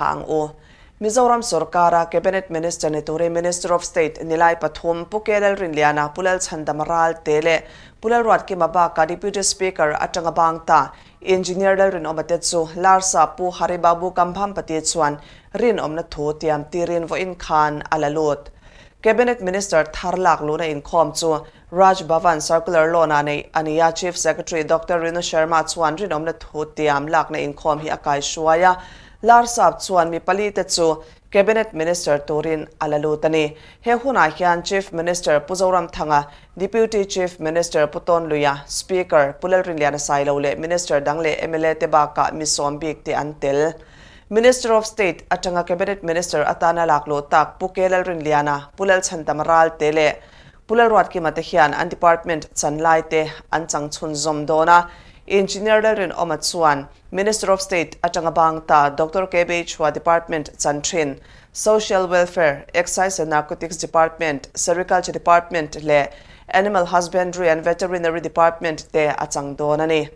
Ang u. Mizoram sorkara Cabinet Minister ni turin Minister of State nilai pathum Pu K Lalrinliana, Pu Lalchhandama Ralte leh Pu Lalruatkima bakah Deputy Speaker atanga bang ta Engineer Lalrinawma te chu Larsa Pu Haribabu Kambhampati chuan rinawmna thu tiam tirin vawiin khan a la lut. Cabinet Minister thar lak luhna inkhawm chu Raj Bhavan Circular Lawn-ah neih a ni a, Chief Secretary Doctor Rinu Sharma chuan rinawmna thu tiam lakna inkhawm hi a kaihruai a, Larsap chuan mi palite chu Cabinet Minister turin a la lut a ni. He hunah hian Chief Minister Pu Zoramthanga, Deputy Chief Minister Pu Tawnluia, Speaker Pu Lalrinliana Sailo leh Minister dang leh mla te bakah mi sawm bik te an tel. Minister of State atanga Cabinet Minister atana lakluh tak Pu K Lalrinliana, Pu Lalchhandama Ralte leh Pu Lalruatkima te hian an department chan lai te an chang chhunzawm dawn a, Engineer Lalrinawma chuan Minister of State atanga bang ta Doctor KB Chua department chan thin, Social Welfare, Excise and Narcotics Department, Sericulture Department leh Animal Husbandry and Veterinary Department te a chang dawn a ni.